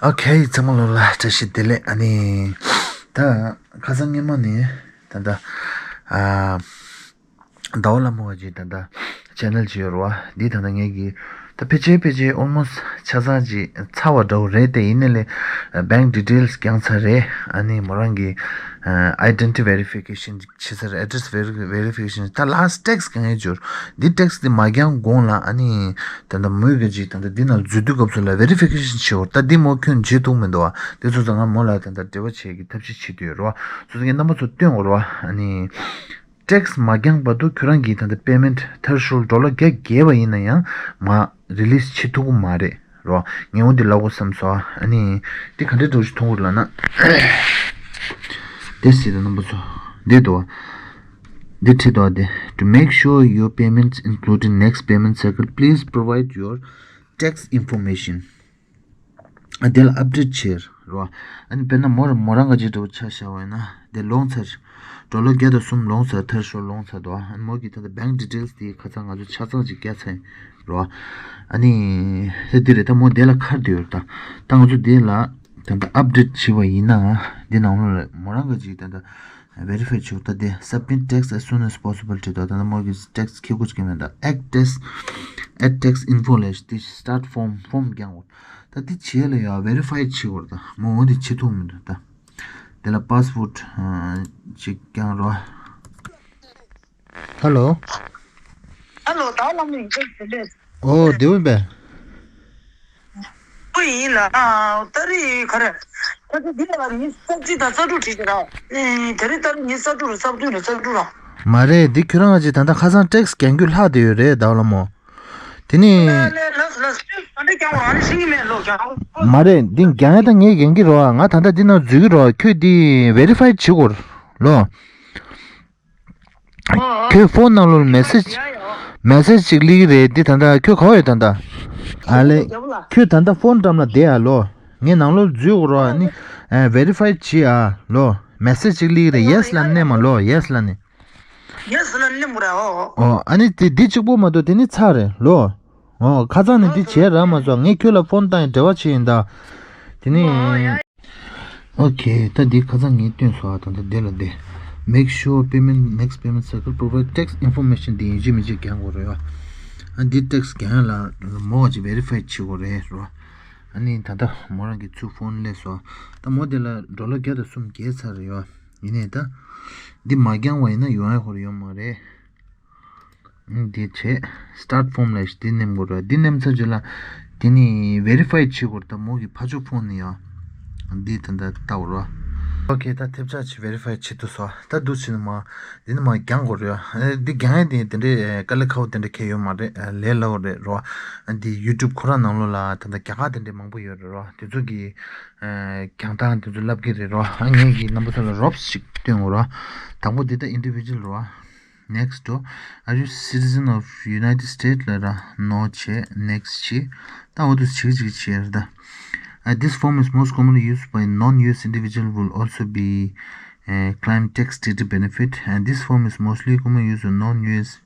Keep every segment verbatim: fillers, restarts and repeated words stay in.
ཨོ་ཁེ། ཚང་མ་ལོ་ལ་བཀྲ་ཤིས་བདེ་ལེགས། ཨ་ནི་ད་ཁ་སང་སྔོན་མ་ནས་ད་ད་ཨ་ཟླ་བ་ལྷ་མོ་བ་ཅིག་ད་ད་ཆེ་ནལ་ཅིག་ཡོད་རེད་བ། འདི་ད་ད་ངས་ཀྱི་ད་ཕལ་ཆེར་ཕལ་ཆེར་almost་ཆ་ཚང་ཅིག་ཚར་བ་འདྲ་བོ་རེད་དེ། ཡིན་ནའི་ལས་bank details་བཀང་ཚར་རེད། ཨ་ནི་མོ་རང་གི་identity verification་བྱེད་ཚར། address veri- verification། ད་last tax་བཀང་ཡས་འབྱོར། འདི་tax་འདི་མ་བཀང་གོང་ལ་ཨ་ནི་ད་ད་མོས་ག་ཅིག་ད་ད་འདི་ནང་འཛུལ་དུས་སྐབས་སུ་ལ་verification་བྱེད་འོར། ད་འདི་མོ་ཁྱོན་བྱེད་ཐུབ་མི་འདུག་བ། དེ་ཚོ་ཚོ་ང་མོ་ལ་ད་ད་འབྲེལ་བ་བྱེད་ཀྱི་ཐབས་ཤེས་བྱེད་དུ་ཡོད་རེད་བ། སོ་སོ་ངས་རྣམ་པ་ཚོ་སྟོན་འོར་བ། ཨ་ནི་tax་མ་བཀང་བར་དུ་ཁྱོད་རང་གིས་ད་ད་payment་མཐར་ཤོར་ཌོ་ལར་བརྒྱ་བརྒལ་བ་ཡིན་ན་ཡང་མ་release་བྱེད་ཐུབ་ཀྱི་མ་རེད། རོ། ངས་འོ་འདི་ལབ་དགོས་བསམ་སོང་། ཨ་ནི་འདི་ག་འདྲའི་འདྲ་བོ་ཞིག་མཐོང་གི་རེད་ལབ་ན། དེ་སྲིད་དུ་རྣམ་པ་ཚོ་འདི་འདུག་འདི་བྲིས་འདུག་འདི། To make sure your payments including next payment cycle, please provide your tax information. ཨ་དེ་ལ་update་བྱེད་རོ། ཨ་ནི་དཔེར་ན་མོར་མོ་རང་ག་ཅིག་འདྲ་བོ་ཆ་བཞག་པ་ཡིན་ན་དེ་ལོངས་ཚར། ཌོ་ལར་བརྒྱ་དང་གསུམ་ལོངས་ཚར། མཐར་ཤོར་ལོངས་ཚར་འདུག་ཨ་ནི་མོ་གི་ད་ལྟ་bank details་དེ་ཁ་ཚང་ང་ཚོ་ཆ་ཚང་ཅིག་བརྒྱབ་ཚར་ཡིན་རོ། ཨ་ནི་ད་འདི་རེད། ད་མོ་དེ་ལ་ཁར་དུ་ཡོད་རེད། ད་ད་ང་ཚོ་དེ་ལ་ད་ལྟ་update་བྱེད་པ་ཡིན་ན་འདི་ནང་ལོགས་ལ་མོ་རང་ག་ཅིག་ད་ལྟ་verify་བྱེད་དགོས། ད་དེ་submit tax as soon as possible་བྲིས་འདུག་ད་ལྟ་མོ་གི་tax་འཁྱེར་དགོས་ཀྱི་མེད། ད་add tax add tax info་ལས་དེ་start form form་བཀང་དགོས། ད་དེ་བྱེད་ལ་ཡ་verify་བྱེད་དགོས་རེད། ད་མོ་འོ་དེ་བྱེད་ཐུབ་མི་འདུག་ད་དེ་ལ་password་ཅིག་བཀང་རོགས། Hello། Hello། ད་ལམ་ནས་ཡིན་ཆེད་དེ་ལས། ཨོ་དེ་འོན་པས། ཨོ་ཡིན་ལ། ཨ་ད་རེས་ག་རེ། ད་ཚོ་འདི་ལ་ཉི་ཤུ་རྩ་གཅིག་དང་རྩ་དྲུག་བྲིས་ཀྱི་ར། ཨེ་ད་རེས་ད་རེས་ཉི་ཤུ་རྩ་དྲུག་ར། རྩ་བདུན་ར། རྩ་དྲུག་ར། མ་རེད། འདི་ཁྱོད་རང་ང་ཅིག་ད་ལྟ་ཁ་སང་tax་རྒྱག་རྒྱུ་ལྷག་བསྡད་ཡོད་རེད་ཟླ་བ་ལྷ་མོ། དེ་ནི། ལས་ལས་ལས་ལས་ག་འདྲ་རྒྱག་དགོས་ཨ་ནི་ཤེས་ཀྱི་མེད་ལོ་རྒྱག་མ་རེད། འདི་རྒྱག་ཡ་ད་ངས་རྒྱག་གི་རོ། ང་ད་ལྟ་འདི་ནང་འཛུལ་གི་རོ། ཁྱོད་འདི་verify་བྱེད་དགོས་ལོ། ཁྱོད་ཕོན་ནང་ལོགས་message message་ཅིག་སླེབས་ཀྱི་རེད། འདི་ད་ལྟ་ཁྱོད་ག་པར་ཡོད་ད་ལྟ། ཨ་ལེ། ཁྱོད་ད་ལྟ་ཕོན་འགྲམ་ལ་བསྡད་ཨ་ལོ། ངས་ནང་ལོགས་འཛུལ་དགོས་རོགས། ཨ་ནི་verify་བྱེད་ཨ་ལོ། message་ཅིག་སླེབས་ཀྱི་རེད། yes་ལ་མནན་མ་ལོ། yes་ལ་མནན། yes་ལ་མནན་དགོས་ར། ཨོ། ཨོ་ཨ་ནི་དེ་འདི་གཅིག་པོ་མ་གཏོགས་དེ་ནི་ཚར་རེད་ལོ། ཨོ་ཁ་སང་ནས་འདི་བྱས་རག་མ་སོང་། ངས་ཁྱོད་ལ་ཕོན་བཏང་ཡིན། འབྲེལ་བ་བྱས་ཡིན་ད། དེ་ནི། ཨོ་ཡ། ཨོ་ཁེ། ད་འདི་ཁ་སང་ངས་སྟོན་སོང་ཨ། ད་ད་དེ་ལ་དེ། Make sure payment next payment cycle provide tax information། དེ་ཡིན་གཅིག་མིན་གཅིག་རྒྱག་དགོས་རེད་ཡ། ཨ་འདི་tax་རྒྱག་ཡ་ལ་མོ་བ་ཅིག་verify་བྱེད་དགོས་རེད་རོ། ཨ་ནི་ད་ལྟ་མོ་རང་གི་ཚུར་ཕོན་སླེབས་སོང་། ད་མོ་དེ་ལ་ཌོ་ལར་བརྒྱ་དང་གསུམ་བརྒལ་ཚར་རེད་ཡ། ཡིན་ནའི་ད། འདི་མ་བཀང་བ་ཡིན་ན་ཡོང་ཡ་ཁོ་རང་ཡོད་མ་རེད། འདི་བྱས། start form་ལ་འདི་མནན་དགོས་རེད། འདི་མནན་ཚར་རྗེས་ལ། དེ་ནི་verify་བྱེད་དགོས་རེད། ད་མོ་གི་ཕར་ཕྱོགས་ཕོན་ནས་ཡང་། འདི་ད་ལྟ་ལྟ་དགོས་རེད། ཨོ་ཁེ། ད་ཐེབས་ཆག་ཅིག་verify་བྱེད་ཐུབ་སོང་། ད་འདུག་བྱས་ནས་མ། འདི་ནི་མ་བཀང་དགོས་རེད། ཨ་འདི་བཀང་ཡ་དེ་དེ་འདྲའི་དཀའ་ལས་ཁག་པོ་དེ་འདྲ་གང་ཡང་ཡོད་མ་རེད། ལས་སླ་པོ་རེད་རོ། ཨ་འདི་YouTube་ཁོ་རང་ནང་ལོགས་ལ་ད་ལྟ་རྒྱ་གར་དེ་འདྲའི་མང་པོ་ཡོད་རེད་རོ། དེ་ཚོ་གི་ཨ་རྒྱག་སྟངས་དེ་ཚོ་ལབ་ཀྱི་རེད་རོ། ཨ་ངས་ཀྱིས་རྣམ་པ་ཚོ་ལ་རོབ་ཅིག་སྟོན་དགོས་རོ། དང་པོ་འདི་ད་individual་རོ། Next་དོ། Are you citizen of United States་ལ་ར། No་བྱས། Next་བྱས། ད་འོ་དུ་ཅིག་ཅིག་བྱས་ར་ད། Uh, this form is most commonly used by non-U S individual will also be uh, claim tax deduct benefit, and this form is mostly common used by non-U S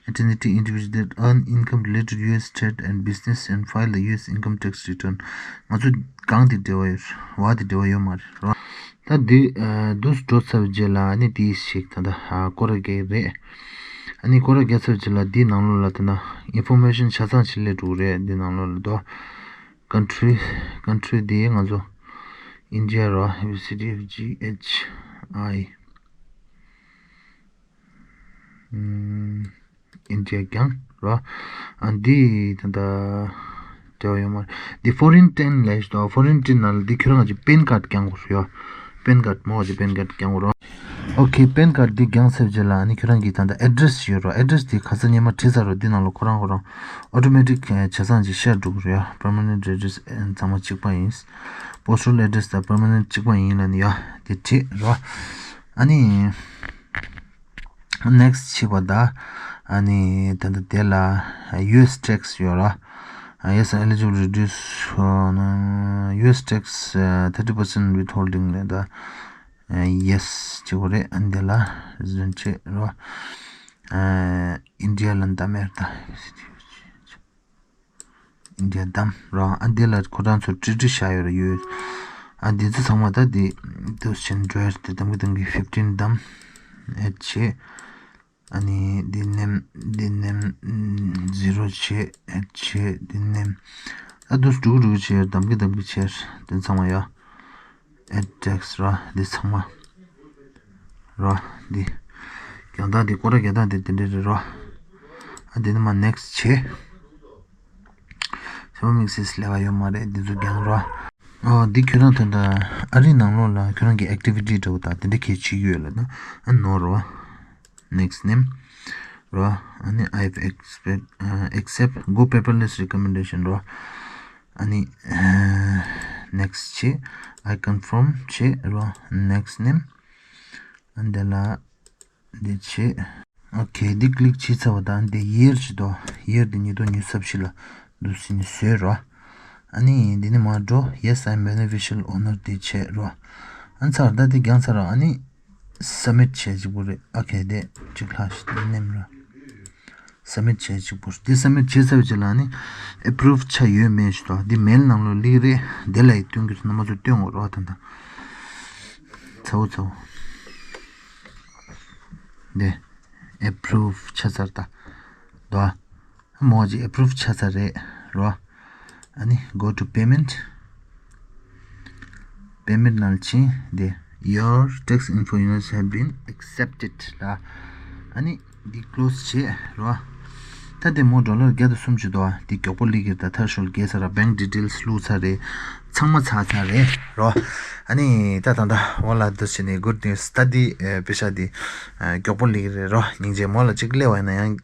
identity individual that earn income related U S trade and business and file the U S income tax return. ང་ཚོ་གང་དེ་འབྲེལ་བ་ཡོད་བ་དེ་འབྲེལ་བ་ཡོད་མ་རེད་རོ། ད་འདི་ཨ་འདུག་འགྲོ་ཚར་རྗེས་ལ་ཨ་ནི་དེ་ཞིག་ད་ལྟ་ཨ་སྐོར་ར་རྒྱག་གི་རེད། ཨ་ནི་སྐོར་ར་རྒྱག་ཚར་རྗེས་ལ་འདིའི་ནང་ལོགས་ལ་ད་ལྟ་information་ཆ་ཚང་ཞིག་སླེབས་འགྲོ་གི་རེད། འདིའི་ནང་ལོགས་ལ་དོ། country country་འདི་ང་ཚོ་India་རོ། A B C D F G H I། ཨམ། India་རྒྱང་རོ། ཨ་འདི་ད་ལྟ་འབྲེལ་བ་ཡོད་མ་རེད། འདི་foreign ten་ལབ་ཡོད་དོ། foreign ten་ནང་ལ་འདི་ཁྱོད་རང་གི་pan card་རྒྱག་དགོས་རེད་ཡ། pan card་མོ་གི་pan card་རྒྱག་དགོས་རོ། ཨོ་ཁེ། pan card་འདི་རྒྱག་ཚར་རྗེས་ལ་ཨ་ནི་ཁྱོད་རང་གི་ད་ལྟ་address་ཡོད་རོ། address་འདི་ཁ་སང་སྔོན་མ་བྲིས་ཚར་རོ། འདི་ནང་ལ་ཁོ་རང་ཁོ་རང་automatic་ཆ་ཚང་ཅིག་ཤར་འགྲོ་གི་རེད་ཡ། permanent address་ཚང་མ་གཅིག་པ་ཡིན། postal address་དང་permanent་གཅིག་པ་ཡིན་ལབ་ནི་ཡ། འདི་བྲིས་རོ། ཨ་ནི། next་བྱེད་པ་ད། ཨ་ནི་ད་ལྟ་དེ་ལ་U S tax་ཡོད་ར། Yes, eligible reduce uh, U S tax uh, thirty percent withholding་ལས་ད། Yes་བྱེད་དགོས་རེད། ཨ་ནི་དེ་ལ་resident་བྱེད་རོ། India་ལ་ད་མེད་ད། འདི་བདམས་རོ། ཨ་འདི་ལ་ཁོ་རང་ཚོ་ཀྲི་ཀྲི་བཞག་ཡོད་ར་ཡོད། ཨ་འདི་ཚོ་ཚང་མ་ད་འདི་འདུག་ཕྱིན་འགྲོ་ཡ་དེ་གདམ་གི་གདམ་གི་fifteen བདམས་add བྱེད། ཨ་ནི་འདི་name འདི་name zero བྱེད། add བྱེད། འདི་name ཨ་འདུག་འགྲུག་འགྲུག་བྱེད། གདམ་གི་གདམ་གི་བྱེད། དེ་ཚང་མ་ཡ། add text ར་འདི་ཚང་མ་ར་འདི་རྒྱང་ཐག་འདི་སྐོར་ར་རྒྱང་ཐག་འདི་དེ་འདྲ་རེད་ར། ཨ་འདི་ནི་མ་next བྱེད། ཤོ་མིག་སིས་ལས་ཀ་ཡོད་མ་རེད་འདི་ཚོ་རྒྱང་ར། ཨ་འདི་ཁྱོད་རང་ད་ལྟ་ཨ་རིའི་ནང་ལོགས་ལ་ཁྱོད་རང་གི་activity འདྲ་བོ་དང་དེ་འདྲ་གལ་ཆེ་གི་ཡོད་ལ་ན་ཨ་ནོར་ར། next name རོ། ཨ་ནི་I've accept uh, accept go paperless recommendation རོ། ཨ་ནི་next བྱེད། I confirm བྱེད་རོ། next name ཨ་འདི་ལ་འདི་བྱེད། okay འདི་click བྱས་ཚར་བ་དང་འདི་year བྱེད་དོ། year འདི་ཉིས་སྟོང་ཉི་ཤུ་རྩ་བཞི་ལ་འདུག་སེ་ནི་བཟོས་རོ། ཨ་ནི་འདི་ནི་མར་འགྲོ། yes I'm beneficial owner འདི་བྱེད་རོ། ཨ་ཚར་ད་འདི་རྒྱང་ཚར་རོ། ཨ་ནི་submit བྱེད་གཅིག་པུ་རེད། okay འདི་གཅིག་ལྷག་ཞིག་འདི་ནེམ་རོ། submit བྱེད་གཅིག་པུ་རེད། འདི་submit བྱེད་ཚར་བའི་རྗེས་ལ་ཨ་ནི་approve ཆགས་ཡོད་མེད་ཞིག་དང་འདི་mail ནང་ལོགས་སླེབས་རེད། འདི་ལ་ཡི་སྟོན་གྱི་རེད། རྣམ་པ་ཚོ་སྟོན་དགོས་རོ། ད་ད་ཚ་བོ་ཚ་བོ་འདི་approve ཆགས་ཚར་ད་དོ། མོ་ཅིག་approve ཆགས་ཚར་རེད་རོ། ཨ་ནི་go to payment payment ནང་ཕྱིན་དེ། your tax info units have been accepted ལ། ཨ་ནི་འདི་close བྱེད་རོ། ད་དེ་མོ་ཌོ་ལར་བརྒྱ་དང་སུམ་ཅུ་དོ། འདི་མགྱོགས་པོ་སླེབས་ཀྱི་རེད། ད་མཐར་ཤོར་རྒྱས་ཚར་ར། bank details བླུགས་ཚར་རེད། ཚང་མ་ཚར་ཚར་རེད་རོ། ཨ་ནི་ད་ད་ད་འོ་ལ་འདུ་བྱེད་ནི་good news ད་འདི་པེ་ཤ་འདི་མགྱོགས་པོ་སླེབས་ཀྱི་རེད་རོ། སྙིང་རྗེ། མོ་ལ་གཅིག་སླེབས་པ་ཡིན་ན་ཡང་།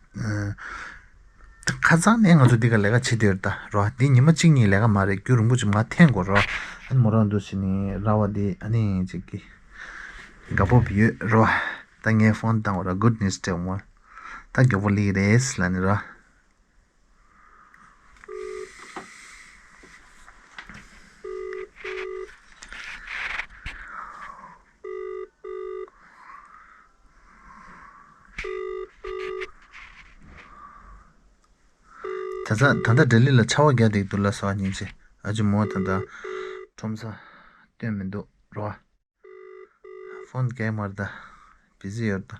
ཁ་སང་ནས་ང་ཚོ་འདི་ག་ལས་ཀ་བྱེད་དུས་ད་རོ། འདི་ཉི་མ་གཅིག་གཉིས་ལས་ཀ་མ་རེད། རྒྱུན་རིང་པོ་ཅིག་མ་འཐེན་དགོས་རོ། ཨ་ནི་མོ་རང་འདུག་སེ་ནི་ར་བ་འདི་ཨ་ནི་ཅིག་གི་དགའ་སྤོབས་ཡོད་རོ། ད་ངས་ཕོན་བཏང་བ་ར་good news སྤྲད་འོང་། ད་མགྱོགས་པོ་སླེབས་རེད་ལབ་ནི་རོ། ད་ལྟ་ད་ལྟ་ལྡི་ལི་ལ་ཆར་པ་རྒྱག་བསྡད་འདུག་ལ་སོགས་སྙིང་རྗེ། ཨ་ཅེ་མོ་ད་ལྟ་ཁྲོམ་ས་སྟོན་མི་འདུག་རོ། ཕོན་རྒྱག་མར་ད་བི་ཟི་ཡོད་ད།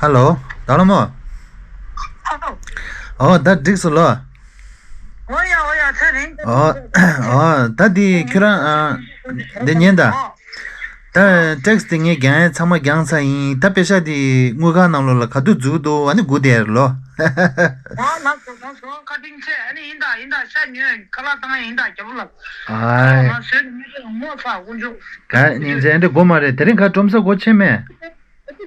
ཧ་ལོ། ད་ལོ་མོ། ཨོ་ད་འགྲིག་སོང་ལོ། ཨོ་ཡ་ཨོ་ཡ་ཚེ་རིང་། ཨོ་ཨོ་ད་འདི་ཁྱོད་རང་ཨ། འདི་ཉན་ད། ད་ཊེག་སི་དེ་ངས་རྒྱང་ཡས་ཚང་མ་རྒྱང་ཚར་ཡིན། ད་པེ་ཤ་དེ་དངུལ་ཁང་ནང་ལོགས་ལ་ག་དུས་འཛུལ་འདུག་ཨ་ནི་སྒུག་བསྡད་ལོ། ཨོ་ལགས་སོ་ལགས་སོ། བཀའ་དྲིན་ཆེ། ཨ་ནི་ཡིན་ད་ཡིན་ད་ཤ་ཉོས་ཁ་ལག་བཏང་ཡིན་ད་རྒྱལ་པོ་ལགས། ཨ་ཨ་ང་བཟོས་ནས་མི་རེ་ངོ་ཚ་དཀོན་མཆོག་ག་སྙིང་རྗེ་འདི་སྒོ་མ་རེད། དེ་རིང་ག་ཁྲོམ་ས་སྒོ་ཕྱེ་མེད།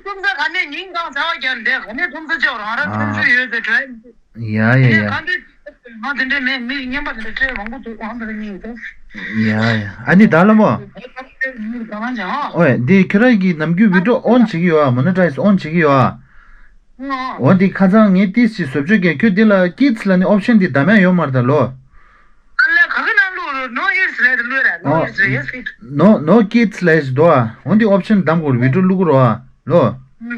ཁྲོམ་ས་ག་ནས་ཉིན་གང་ཚ་བ་རྒྱག་འདས་ག་ནས་ཁྲོམ་ས་ཆེ་བ་རང་རང་ཁྲོམ་ས་ཡོད་ཟེར་དྲན། ཡ་ཡ་ཡ། ང་དེ་འདྲས་མེད། མི་རྙིང་པ་དེ་འདྲས་སྤྲད་མང་པོ་འདུག་ཨང་དེ་རྙིང་འདུག་ཡ་ཡ། ཨ་ནི་ད་ལ་མོ། ཨོའི་འདི་ཁྱོད་རང་གི་ནམ་རྒྱུན་བི་ཌིའོ་ཨོན་བྱེད་ཀྱི་ཡོད་ཨ། མོ་ནི་ཊའི་ཛི་ཨོན་བྱེད་ཀྱི་ཡོད་ཨ། འོ་འདི་ཁ་སང་ངས་ཏིས་ཅིག་བཟོ་བཅོས་བརྒྱབ། ཁྱོད་འདི་ལ་ཀིཌ་སི་ལ་ནི་ཨོབ་ཤན་འདི་བདམས་ཡ་ཡོད་མ་རེད་ད་ལོ། ཨ་ལས་ག་གི་ནང་བླུགས་རེད། No kids ལས་དེ་བླུགས་རེད། No kids ལས་དེ་བླུགས་རེད། ཡེ་སི་ཀིཌ། No no kids ལས་དེ་འདུག་ཨ། འོ་འདི་ཨོབ་ཤན་བདམས་དགོས་རེད། བི་ཌིའོ་བླུག་གི་རོ་ཨ། ལོ། No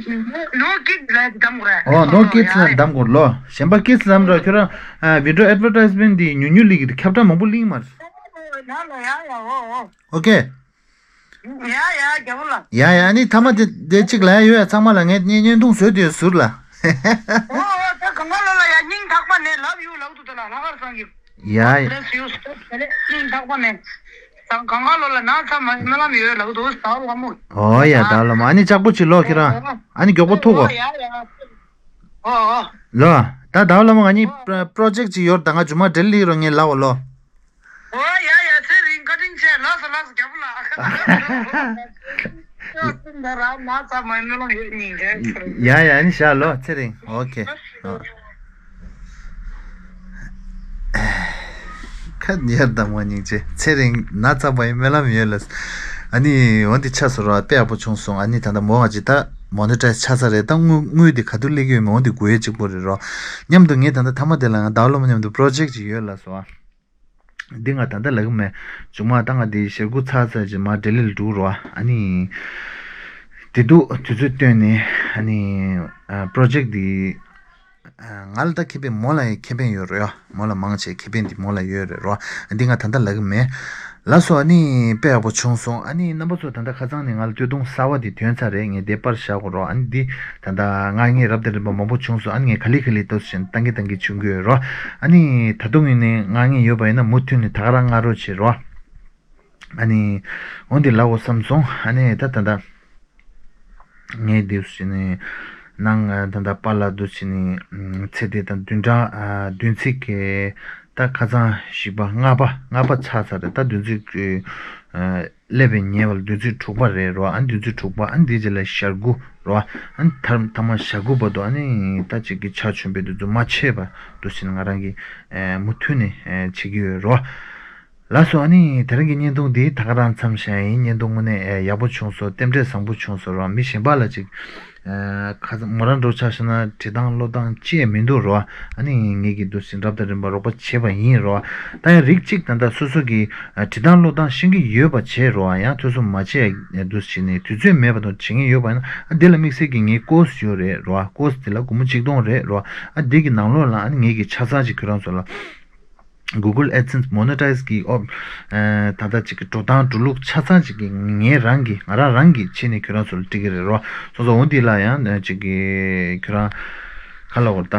kids ལ་བདམས་དགོས་རེད། ཨོ་no kids ལ་བདམས་དགོས་ལོ། གཞན་པ་ཀིཌ་སི་བདམས་ར་ཁྱོད་རང་ཨ་video advertisement འདི་ཉུང་ཉུང་ལི་གི་ཁྱབ་བསྒྲགས་མང་པོ་ལིང་མ་རེད། ལ་ལ་ཡ་ཡ་ཨོ་ཨོ། ཨོ་ཀེ། ཡ་ཡ་རྒྱལ་པོ་ལགས། ཡ་ཡ་ཨ་ནི་ཐ་མ་དེ་དེ་གཅིག་ལ་ཡ་ཡོད་ཡ་ཚང་མ་ལ་ངས་བརྙན་བརྙན་ཐུང་བཟོས་དེ་ཟུར་ལ། ཨོ་ཨོ་ད་གང་ག་ལོ་ལ་ཡ་སྙིང་ཐག་པ་ནས་love you ལབ་འདུག་ད་ལ་ལྷག་དཀར་ཚང་གི། ཡ་ཡ། Bless you so much. སྙིང་ཐག་པ་ནས། ད་གང་ག་ལོ་ལ་ན་ཚ་མ་སྨོན་ལམ་ཡོད་ལབ་འདུག་ཟླ་བ་ལྷ་མོ། ཨོ་ཡ་ད་ལོ་མ་ཨ་ནི་ལྕགས་པོ་ཅིག་ལོ་ཁྱེད་རང་ཨ་ནི་མགྱོགས་པོ་ཐུག་གོ། ཨོ་ཡ་ཡ། ཨོ་ཨོ། ལོ། ད་ཟླ་བ་ལྷ་མོ་ང་གཉིས་པྲོ་ཇེག་ཅིག་ཡོད་ད་ང་ཇུ་མ་ཌེ་ལི་རོ་ངས་ལབ་འོ་ལོ། ཨོ་ཡ་ཡ་ཚེ་རིང་བཀའ་དྲིན་ཆེ། ལགས་སོ་ལགས་སོ་རྒྱལ་པོ་ལགས། ཡ་ཡ་ཨ་ནི་བཞག་ལོ་ཚེ་རིང་། ཨོ་ཁེ། ཁ་ཉེར་དང་མ་སྙིང་རྗེ། ཚེ་རིང་ན་ཚ་བ་ཡི་སྨོན་ལམ་ཡོད་ལ། ཨ་ནི་འོ་འདི་ཆ་སོ་ར་དཔེ་ཡག་པོ་བྱུང་སོང་། ཨ་ནི་ད་ལྟ་མོ་ང་ཅི་ད་མོ་ནི་ཊའི་ཛི་ཆགས་ས་རེད། ད་དངུལ་དངུལ་འདི་ག་དུས་སླེབས་ཀྱི་ཡོད་མེད་འོ་འདི་དགོས་ཡས་གཅིག་པོ་རེད་རོ། མཉམ་དུ་ངས་ད་ལྟ་ཐ་མ་དེ་ལ་ང་ཟླ་བ་ལྷ་མོ་མཉམ་དུ་པྲོ་ཇེག་ཅིག་ཡོད་ལ་སོ། འདི་ང་ད་ལྟ་ལབ་ཀྱི་མེད། མཇུག་མ་ད་ང་འདི་ཞེ་དགུ་ཚར་ཚར་ཅིག་མར་ལྡི་ལི་ལ་འགྲོ་རོ། ཨ་ནི་དེ་དུས་དུས་ཚོད་བཏོན་ནས་ཨ་ནི་པྲོ་ཇེག་འདི་ང་ལ་ད་ཁེ་ཕན་མོ་ལ་ཡང་ཁེ་ཕན་ཡོད་རེད་ཡ། མོ་ལ་མང་ཆེ་ཁེ་ཕན་འདི་མོ་ལ་ཡོད་རེད་རོ། འདི་ང་ད་ལྟ་ལབ་ཀྱི་མེད། ལགས་སོ། ཨ་ནི་དཔེ་ཡག་པོ་བྱུང་སོང་། ཨ་ནི་རྣམ་པ་ཚོ་ད་ལྟ་ཁ་སང་ནས་ང་ལ་སྟོད་ཐུང་གསར་པ་འདི་ཐོན་ཚར་རེད། ངས་དེ་པར་བཞག་དགོས་རོ། ཨ་ནི་འདི་ད་ལྟ་མངགས་མཁན་རབ་དང་རིམ་པ་མང་པོ་བྱུང་སོང་། ཨ་ནི་ངས་ག་ལེ་ག་ལེ་འདུག་སེ་བཏང་གི་བཏང་གི་བྱུང་གི་ཡོད་རོ། ཨ་ནི་ད་དུང་ཡིན་ནའི་མངགས་མཁན་ཡོད་པ་ཡིན་ན་མུ་མཐུད་ནས་ད་ག་རང་མངགས་རོགས་བྱེད་རོ། ཨ་ནི་འོ་འདི་ལབ་དགོས་བསམ་སོང་། ཨ་ནི་ད་ད་ལྟ་ངས་འདུག་སེ་ནས་ནང་ད་ལྟ་པཱ་ལགས་འདུག་སེ་ནས་ཚེ་འདས་དང་བདུན་ཕྲག་བདུན་ཚིགས་ཀྱི་ད་ཁ་སང་བཞི་པ་ལྔ་པ་ལྔ་པ་ཚར་ཚར་རེད། ད་བདུན་ཚིགས་སླེབས་པའི་ཉེ་བར་བདུན་ཚིགས་དྲུག་པ་རེད་རོ། ཨ་ནི་བདུན་ཚིགས་དྲུག་པ། ཨ་ནི་འདི་རྗེས་ལ་ཞེ་དགུ་རོ། ཨ་ནི་མཐར་མཐའ་མ་ཞེ་དགུ་བར་དུ་ཨ་ནི་ད་ཅིག་གི་ཆ་ཆུན་པའི་དུས་ཚོད་མ་ཆད་པ་འདུག་སེ་ནས་ང་རང་གིས་མུ་མཐུད་ནས་བྱེད་ཀྱི་ཡོད་རོ། ལགས་སོ། ཨ་ནི་དེ་རིང་གི་བརྙན་ཐུང་འདི་ད་ག་རང་མཚམས་བཞག་ཡིན། བརྙན་ཐུང་དངོས་གནས་ཡག་པོ་བྱུང་སོང་། རྟེན་འབྲེལ་བཟང་པོ་བྱུང་སོང་རོ། མི་གཞན་པ་ལ་ཅིག་ཁ་མོ་རང་འགྲོ་ཆ་བཞག་ན་བྲིས་སྟངས་ཀློག་སྟངས་ཅི་ཡང་མི་འདུག་རོ། ཨ་ནི་ངེད་ཀྱིས་འདུག་སེ་རབ་དང་རིམ་པ་རོགས་པ་བྱས་པ་ཡིན་རོ། ད་ཡང་རིགས་གཅིག་ད་ལྟ་སོ་སོ་གིས་བྲིས་སྟངས་ཀློག་སྟངས་ཤེས་ཀྱི་ཡོད་པ་བྱས་རོ། ཡང་ཐོས་བསམ་མ་བྱས་འདུག་སེ་བྱས་ནས་དུས་ཚོད་མེད་པ་དང་བྱེད་མཁན་ཡོད་པ་ཡིན་ན། ཨ་འདི་ལ་དམིགས་བསལ་གྱི་ངའི་ཀོར་སི་ཡོད་རེད་རོ། ཀོར་སི་འདི་ལ་སྒོར་མོ་ཆིག་སྟོང་རེད་རོ། ཨ་འདི་གི་ནང་ལོགས་ལ་ཨ་ནི་ངེད་ཀྱིས་ཆ་ཚང་ཅིག་ཁྱོད་རང་ཚོ་ལ། Google AdSense monetize གི་ཨོ། ད་ལྟ་ཅིག་གི་འགྲོ་སྟངས་འགྲོ་ལུགས་ཆ་ཚང་ཅིག་གི་ངས་རང་གི་ང་རང་རང་གི་ཆེད་ནས་ཁྱོད་རང་ཚོ་ལ་སྤྲད་ཀྱི་རེད་རོ། སོ་སོ་འོ་འདི་ལ་ཡང་ཅིག་གི་ཁྱོད་རང་ག་ལ་བར་ད་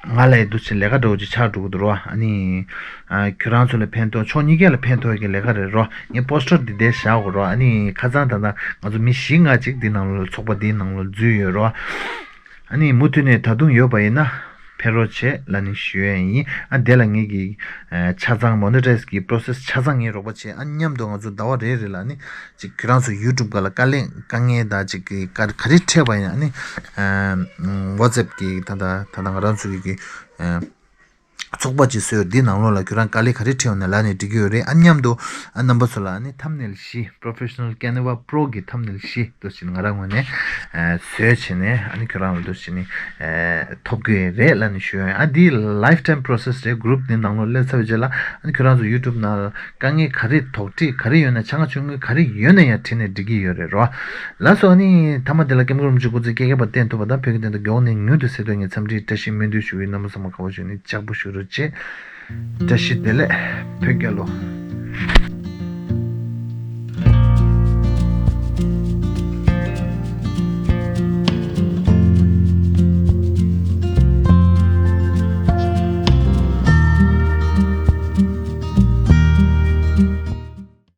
ང་ལ་ཡི་འདུག་ཅིག་ལས་ཀ་འདྲ་བོ་ཅིག་ཆགས་འགྲོ་གི་འདུག་རོ། ཨ་ནི་ཁྱོད་རང་ཚོ་ལ་ཕན་ཐོགས། ཕྱོགས་གཉིས་ཀ་ལ་ཕན་ཐོགས་ཀྱི་ལས་ཀ་རེད་རོ། ངས་པོ་སི་ཊར་འདི་འདྲ་བཞག་གོ་རོ། ཨ་ནི་ཁ་སང་ད་ལྟ་ང་ཚོ་མི་བཞི་ལྔ་ཅིག་འདི་ནང་ལོགས་ཚོགས་པ་འདིའི་ནང་ལོགས་འཛུལ་ཡོད་རོ། ཨ་ནི་མུ་མཐུད་ནས་ད་དུང་ཡོད་པ་ཡིན་ན་ཕེབས་རོགས་བྱེད་ལབ་ནས་ཞུ་ཡ་ཡིན། ཨ་དེ་ལ་ངེད་ཀྱི་ཆ་ཚང་མོ་ནི་ཊའི་ཛི་གི་པོ་རོ་སེ་སི་ཆ་ཚང་ངས་རོགས་པ་བྱེད། ཨ་མཉམ་དུ་ང་ཚོ་ཟླ་བ་རེ་རེ་ལ་ཨ་ནི་ཅིག་ཁྱོད་རང་ཚོ་ཡུ་ཊུབ་སྒང་ལ་དཀའ་ལས་དཀའ་ངལ་དང་ཅིག་གི་ག་ག་རེ་འཕྲད་པ་ཡིན་ན། ཨ་ནི་ཝ་ཊི་སེབ་གི་ད་ད་ད་ད་ང་རང་ཚོ་གི་གི་ཚོགས་པ་ཅིག་བཟོས། འདི་ནང་ལོགས་ལ་ཁྱོད་རང་དཀའ་ལས་ག་རེ་འཕྲད་ཡོང་ན་ལབ་ནས་འགྲིག་གི་ཡོད་རེད། ཨ་མཉམ་དུ་ཨ་རྣམ་པ་ཚོ་ལ་ཨ་ནི་ཐམ་ནེལ་བཞི། Professional Canva Pro གི་ཐམ་ནེལ་བཞི་འདུག་སེ་ང་རང་ངོས་ནས་ཨ་བཟོས་བྱས་ནས་ཨ་ནི་ཁྱོད་རང་ལ་འདུག་སེ་ནི་ཨ་ཐོབ་གི་རེད་ལབ་ནས་ཞུ་ཡ་ཡིན། ཨ་འདི་ལའིཕ་ཊའིམ་པོ་རོ་སེ་སི་རེད། གུ་རུབ་འདི་ནང་ལོགས་སླེབས་ཚར་བའི་རྗེས་ལ་ཨ་ནི་ཁྱོད་རང་ཚོ་ཡུ་ཊུབ་ནང་ལ་དཀའ་ངལ་ག་རེ་དོགས་འདྲི་ག་རེ་ཡོད་ན་ཆ་ཚང་ཆུང་ངུ་ག་རེ་ཡོད་ན་ཡང་དྲིས་ནས་འགྲིག་གི་ཡོད་རེད་རོ། ལགས་སོ། ཨ་ནི་མཐའ་མ་དེ་ལ་སྐྱབས་མགོན་རིན་པོ་ཆེ་སྐུ་ཚེ་བསྐལ་བརྒྱའི་བར་བརྟན་ཐུབ་པ་དང་བོད་ཀྱི་བདེན་མཐའ་མགྱོགས་ནས་མྱུར་དུ་གསལ་དོན་ངེས། འཚམས་འདྲིའི་བཀྲ་ཤིས་སྨོན་འདུན་ཞུ་བའི་རྣམ་པ་ཚང་མ་དགའ་བོ་བྱུང་ནས་ལྕགས་པོ་ཞུ་རོགས་བྱེད། བཀྲ་ཤིས་བདེ་ལེགས་བོད་རྒྱལ་ལོ།